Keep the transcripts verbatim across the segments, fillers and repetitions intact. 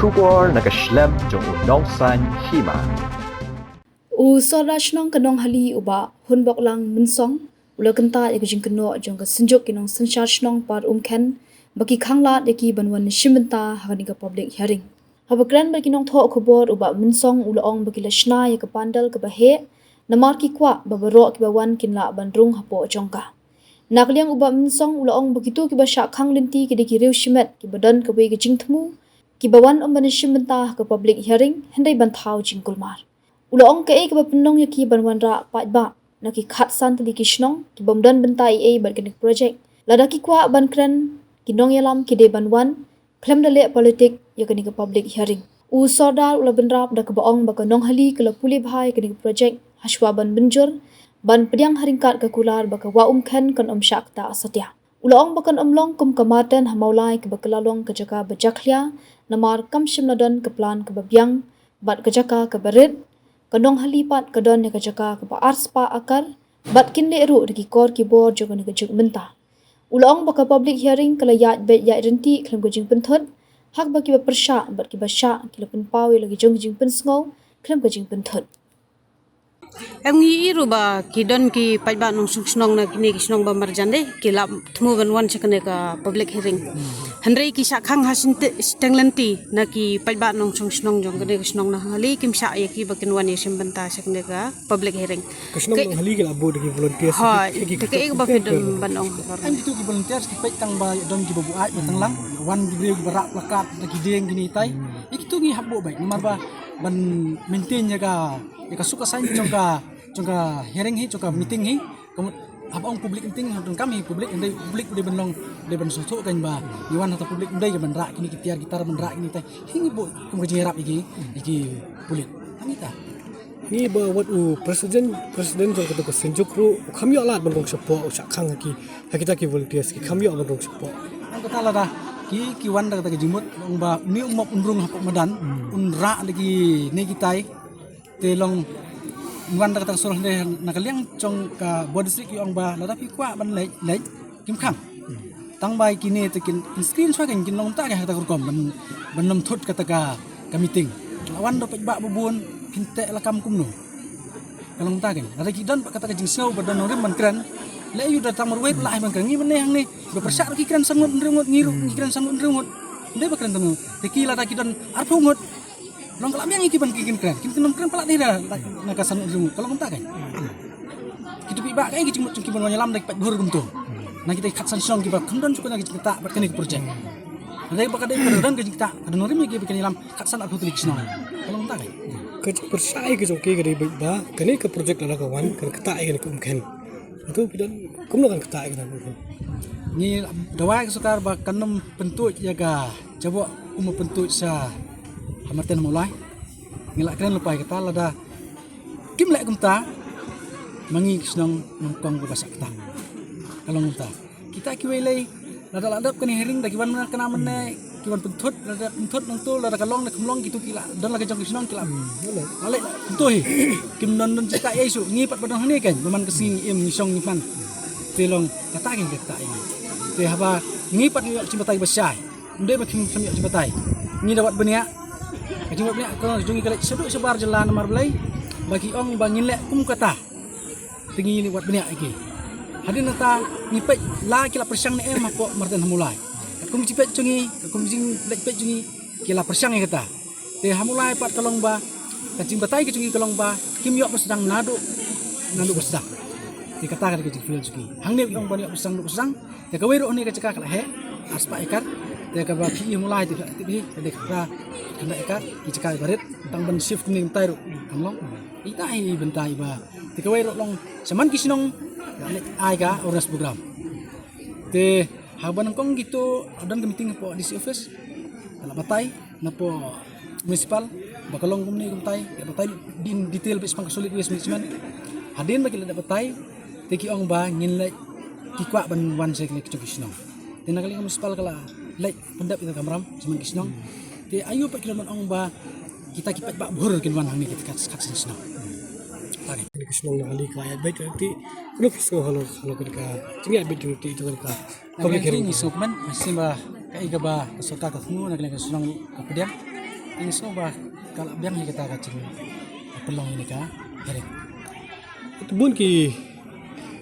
Khubor na ka shlem jong u Nongsaiñ Hima. U Sordar Shnong ka Nonghali u Bah Hunboklang Mynsong u la kyntait ïa ka jingkynnoh jong ka Synjuk ki Nongsynshar Shnong Par Umkhen ba ki khanglad ïa ki ban wan shim bynta ha kane ka public hearing. Haba kren bad ki nongthoh khubor u Bah Mynsong u la ong ba ki la shna ïa ka pandal kaba heh namar ki kwah ba baroh kiba wan kin lah ban rung hapoh jong ka. Na ka liang u Bah Mynsong u la ong ba kito kiba shah khang lynti ki dei ki riew shimet kiba don kawei ka jingthmu kiba wan ym ban shim bynta ha ka public hearing hynrei ban thaw jingkulmar. U la ong kaei kaba pynlong ïa ki ban wanrah paidbah na ki khatsan tylli ki shnong ki bym don bynta ei ei bad kane ka project. Lada ki kwah ban kren ki nongïalam ki dei ban wan khlem da leh politik ïa kane ka public hearing. U Sordar u la bynrap da kaba ong ba ka Nonghali ka la pule bha ïa kane ka project hashwa ban mynjur ban pdiang ha ryngkat ka kular ba ka Wah Umkhen kan ym shah ktah satia. U la ong ba kan ym long kum ka Marten ha Mawlai kaba ka la long ka jaka ba jakhlia namar kam shym la don ka plan kaba biang bad ka jaka kaba rit. Ka Nonghali pat ka don ïa ka jaka kaba arspah akar bad kin leh ruh da ki kor ki bor jong kane ka juk mynta. U la ong ba ka public hearing ka la ïaid beit ïaid ryntih khlem ka jingpynthut, ha kaba kiba pyrshah bad kiba shah ki la pynpaw ïa la ki jong ki jingpynsngew khlem ka jingpynthut. Em ngi i ruh ba ki don ki paidbah nongshong shnong na kine ki shnong ba marjan de ki la thmu ban wan sha kane ka public hearing. Hynrei ki shah khang ha shinte-, shiteng lynti na ki paidbah nongshong shnong jong kane ka shnong Nonghali kim shah ïa ki ba kin wan ïa shim bynta sha kane ka public hearing. Ka shnong Nonghali ki la bud da ki volunteers. Hooid, te kaei kaba phi don ban ong halor kane? Kito ki volunteers ki peit tang ba don kiba buaid ba tang lang wan ki briew kiba rah placard da ki dieng kine kitai. Ïa kito ngi hap buh beit namar ba ban maintain ïa ka, ïa ka suk ka saiñ jong ka, jong ka hearing hi, jong ka meeting hi. Ka mut haba ong public meeting ha donkam hi public, ym dei public dei ban long, dei ban sngewthuh kan ba ngi wan ha ta public, ym dei ka ban rah kine ki tiar ki tar ban rah kine kitai. Hi ngi buh kum ka jingïarap ïa ki, ïa ki pulit. Ngi ta. Ngi ba wat u president, president jong kata ka Synjuk ruh u kham ïoh lad ban rung shapoh, u shah khang ha ki, ha kita ki volunteers ki kham ïoh ban rung shapoh. Ong kata lada ki, ki wan da kata ka jingmut ong ba une u mok un rung hapoh madan, un rah da kine kitai. Te long un wan da kata ka sur hynrei na ka liang jong ka Border District ki ong ba lada phi kwah ban leit, leit kim khang. Tang ba kine te kin, kin screen shwa kin, kin long ta ka ha kata ka rukom ban, ban ym thut kata ka, ka meeting. La wan da paidbah ba bun kin teh lakam kumno. Ka long ta ka. Lada ki don ba kata ka jingsngew ba don nongrim ban kren. Leh ïa u da tang marwei la ai ban kren. Ngi mynne hangne ba pyrshah ruh ki kren san ngut hynriew ngut, ngi ruh ngi kren san ngut hynriew ngut. Ym dei ba kren tang ngut. Te ki lada ki don arphew ngut. Long ka la biang ïa ki ban ki kin kren. Kin kin ym kren palat ïa da na ka san ngut hynriew ngut. Ka long kumta ka. Kito paidbah kaei ka jingmut jong ki ban wan ïalam da ki paidbah kumto. Na kita ki khatsan shnong kiba kham don shuh kane ka jingktah bad kane ka project. Lada ba ka dei ka don ka jingktah, ka don nongrim ïa ki ba kin ïalam khatsan arphew tylli ki shnong. Ka long kumta ka. Ka jingpyrshah ïa ka jong ki ka dei beit ba kane ka project lada ka wan kan ktah ïa kane ka Umkhen. Hato phi don kumno kan ktah ïa kane ka Umkhen? Ngi dawa ïa ka sorkar ba kan ym pyntuid ïa ka jaboh kum ba pyntuid sha ha Marten Mawlai. Ngi la kren lypa ïa kata, lada kim leh kumta ma ngi ki shnong nyngkong ba shah ktah. Ka long kumta. Kita kiwei lei lada la dep kane hearing da ki wan mynne kane mynne ki wan pynthut, lada pynthut nangto lada ka long da kham long kito ki la don la ka jong ki shnong ki la, la leh kumto hi. Kim don don jingktah ïa i shuh, ngi pat ba don hangne kan ba man ka sngi im ngi shong ngi pan. Te long kata ki ktah ïa ngi. Te haba ngi pat ngi ïoh jingbatai ba shai. Ym dei ba kim, kim ïoh jingbatai. Ngi da wad bniah. Ka jingwad bniah ka jong ngi ka leit shaduh shabar jylla namar balei? Ba ki ong ba ngin leh kum kata. Te ngi wad bniah ïa ki. Hadien nangta ngi peit la ki la pyrshang ne em hapoh Marten ha Mawlai. Ka kum jingpeit jong ngi, ka kum jingleit peit jong ngi ki la pyrshang ïa kata. Te ha Mawlai pat ka long ba ka jingbatai ka jong ngi ka long ba kim ïoh ba sdang naduh, naduh ba sdang. Te kata ka dei ka jingfail jong ngi. Hangne ki ong ba ïoh ba sdang naduh ba sdang. Te kawei ruh hangne ka jaka ka la heh arspah ekar. Te kaba phi i ha Mawlai te phi la tip hi ka dei ka khatkhyndai ekar, ki jaka iba rit tang ban shift kumne kumtai ruh kam long. Ita hi i bynta iba. Te kawei ruh long shaman ki shnong la leit ai ka awareness program. Te haba nyngkong kito don ka meeting hapoh D C office. Ka la batai napoh municipal ba ka long kumne kumtai, ka batai in detail bad shaphang ka solid waste management. Hadien ba ki la dep batai te ki ong ba ngin leit, ki kwah ban wan sha kine ki jong ki shnong. Te na ka liang ka municipal ka la leit pyndep ïa ka kamram shaman ki shnong. Te aïu pat ki la ban ong ba kita ki paidbah bhur kin wan hangne kita ki khatsan shnong. Kine ki shnong Nonghali ka ïaid beit ruh te, kumno phi sngew halor, halor kane ka jingïaid beit ruh te ïa kane ka public hearing? Ngi sngewkmen, mynsiem ba kaei kaba ka sorkar ka thmu na ka liang ka shnong ka pdiang. Ngi sngew ba ka la biang hi kata ka jingpynlong ïa kane ka hearing. Te bun ki,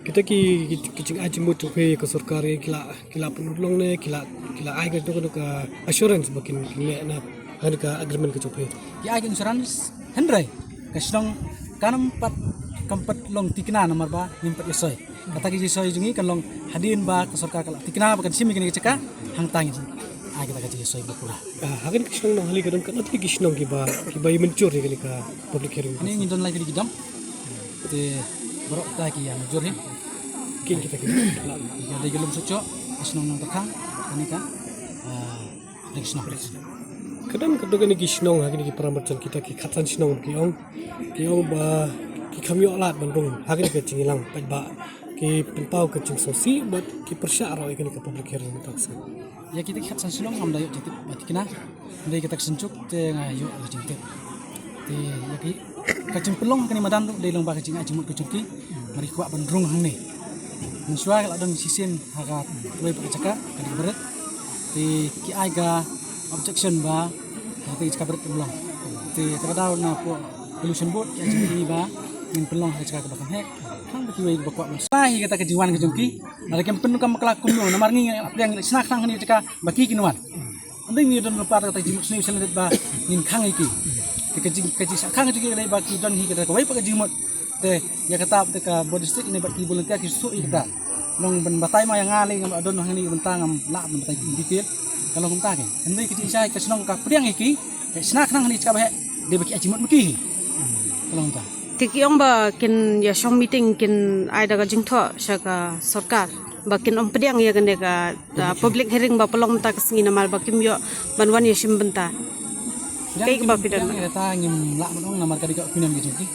kita ki, ki, ki jingai jingmut jong phi ka sorkar ki la, ki la pynlong ne ki la, ki la ai ka, ka, ka assurance ba kin, kin leh na, na ka agreement ka jong phi. Ki ai ka insurance, hynrei ka shnong kam pat, kam pat long thikna namar ba ngim pat ïasoi. Kata ka jingsoi jong ngi kan long hadien ba ka sorkar ka la thikna ba kan shim ïa kane ka jaka, hangta ngin ai kata ka jingsoi ba pura. Ah, ha kane ka shnong Nonghali ka don katno tylli ki shnong kiba, kiba ïa mynjur ïa kane ka public hearing? Hangne ngi don lai tylli ki dong. Te baroh kata ki ïa mynjur hi. Kin kita ki la. Ïa dei ka Lumsohcho, ka shnong Nongtyrkhang, kane ka, ah, dei ka shnong. Ka don, ka don kine ki shnong ha kine ki para marjan kita ki khatsan shnong ki ong. Ki ong ba ki kham ïoh lad ban rung ha kine ka jingïalang paidbah. Ki pynpaw ka jingsngewsih bad ki pyrshah ruh ïa kane ka public hearing mynta ka sngi. Ïa kita ki khatsan shnong ngam da ïoh jingtip ba thikna. Hynrei kata ka synjuk te nga ïoh la jingtip. Te ïa ki, ka jingpynlong ha kane madan ruh dei long ba ka jingai jingmut ka jong ki. Mar ki kwah ban rung hangne. Mynshuwa ka la don shisien ha kawei pat ka jaka, ka dei ka barit. Te ki ai ka objection ba ha kata ka jaka barit kam long. Te kata ka daw na pdeng pollution board ki ai jingmut ïa ngi ba ngin pynlong ha ka jaka kaba kham heh. Tang ba kiwei ba kwah ban shna hi kata ka jingwan ka jong ki. Lada kim pynlong kam bakla kumno namar ngi ngi la pdiang, ngi la shna khnang hangne ha ka jaka ba ki kin wan. Hynrei ngi don lypa kata ka jingmut sniew sniew ba ngin khang ïa ki. Te ka jing, ka jingshah khang ka jong ki ka dei ba ki don hi kata kawei pat ka jingmut. Te ïa kata te ka Border District ne bad ki volunteer ki shu ïa kata. Nong ban batai ma ïa nga lei ngam don hangne bynta ngam lah ban batai in detail. Ka long kumta ke. Hynrei ka jingshai ka shnong ka pdiang ïa ki. Ka shna khnang hangne ha ka jaka ba heh. Dei ba ki ai jingmut ma ki hi. Ka long kumta. Te ki ong ba kin ïa shong meeting, kin ai da ka jingthoh sha ka sorkar ba kin ym pdiang ïa kane ka, ka public hearing ba pynlong mynta ka sngi namar ba kim ïoh ban wan ïashim bynta. Kaei kaba phi don? Ïa kata ngim lah ban ong namar ka dei ka opinion ka jong ki.